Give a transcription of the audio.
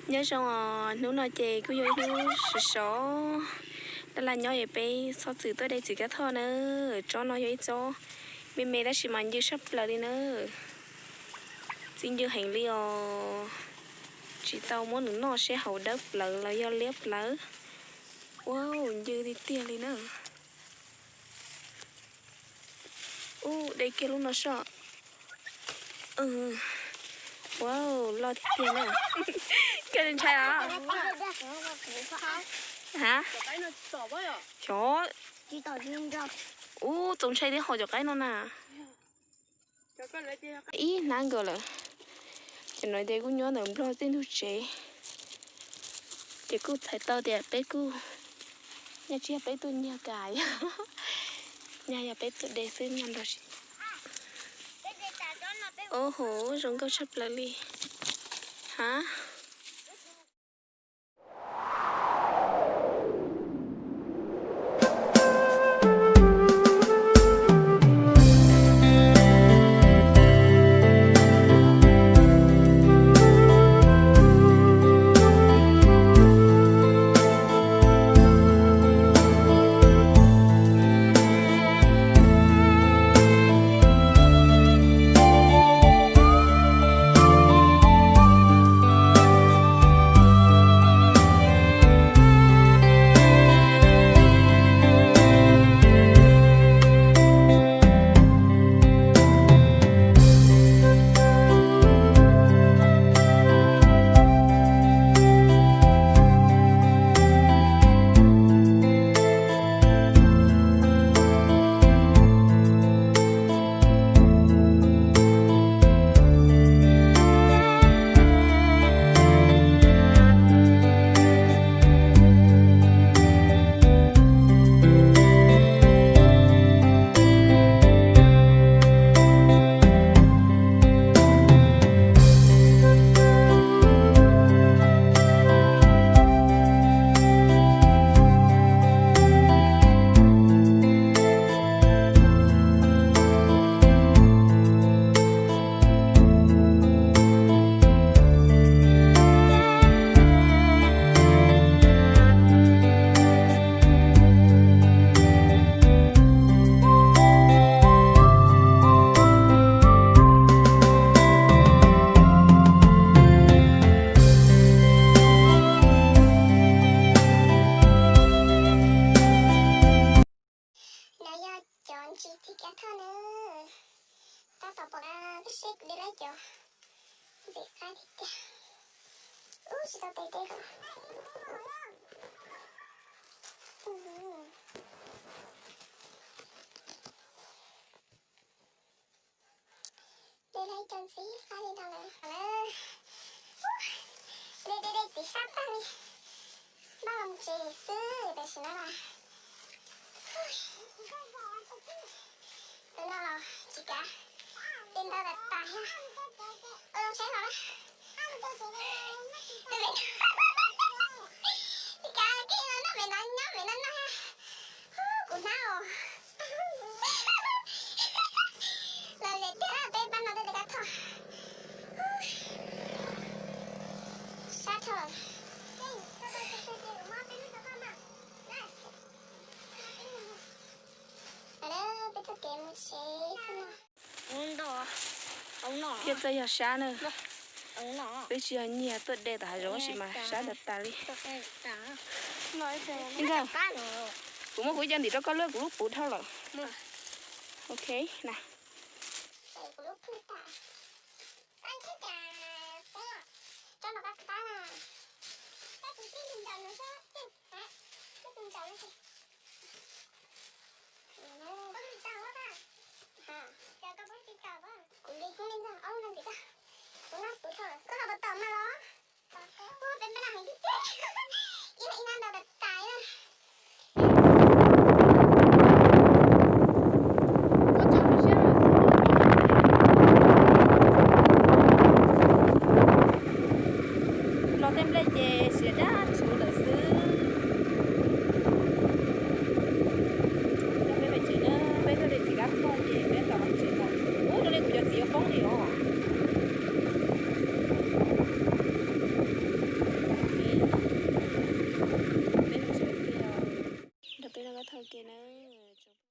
Nyob zoo os, hnub no ces kuj yog ib hnub sov sov, laj laj nyob es peb txhob txwm tuaj de txiv kab thoj na. Tsob no yog ib tsob me me tab sis mas ncw tshaj plaws li na. Txi ncw heev li os. Tsis tau muab nws noj seb haus dawb plawv los yog liab plawv. Ua ncw tiag tiag li na. Ub, de kiag lub no soj. Wow, loj tiag tiag na. Koj ntshai os? Ha? Xyov. Ub, txaus ntshai thiab hos cov qaib no na. Ib hnab nkaus lawm. Ces no ces kuj nyob ntawm Nplog tej ntug tsev. Ces kuj txhais tau tias peb kuj, nyaj tsis yog peb tuaj nyiag kas, nyaj yog peb tuaj de xwb, nyaj nrog tsis. Ub, zoo nkauj tshaj plaws li. Ha. No yog cov ntsis txiv kab thoj na. Tab tom pom, koj saib kuv de lawm cov ntxim qab tiag tiag. Ub, tsis tau tes de ko. De lawm cov ntxim qab li no lawm. De de de txiv sab tag li. Npaj los mus tsev xwb tam sim no na. Tus no los tsis kav, de ntau tas tas thiab. Ua zoo saib los na. Tsis kav, koj los noj pem no, nyob pem no noj thiab. Kuv hnab os. Los lem tiag, peb pab no tej tes kab thoj. Sab dhau. Peb taug kev mus tsev xwb no. Thiab txawj yog sab na. Peb tsis yog nyiag tuaj de tom hav zoov tab sis mas sab tas tas li. Ntag, kuv muab kuv cov ntim rau koj lub, kuv lub puv dhau lawm. Ok na. Kuv li kuv li ntag, ob lub no ntxim koj. Kuv no puv dhau lawm, koj no puas tau mas los? Ua peb pab no heev tiag tiag. Ib no ib no ntau tas tas na. Los tej nplej ces siav dab tshuv lawm xwb. Peb pem tsev na, peb tuaj de txiv kab thoj ces peb tau los tsev lawm. Ub, zoo li kuv cov txiv yuav poob li os. Thaum ke nawb.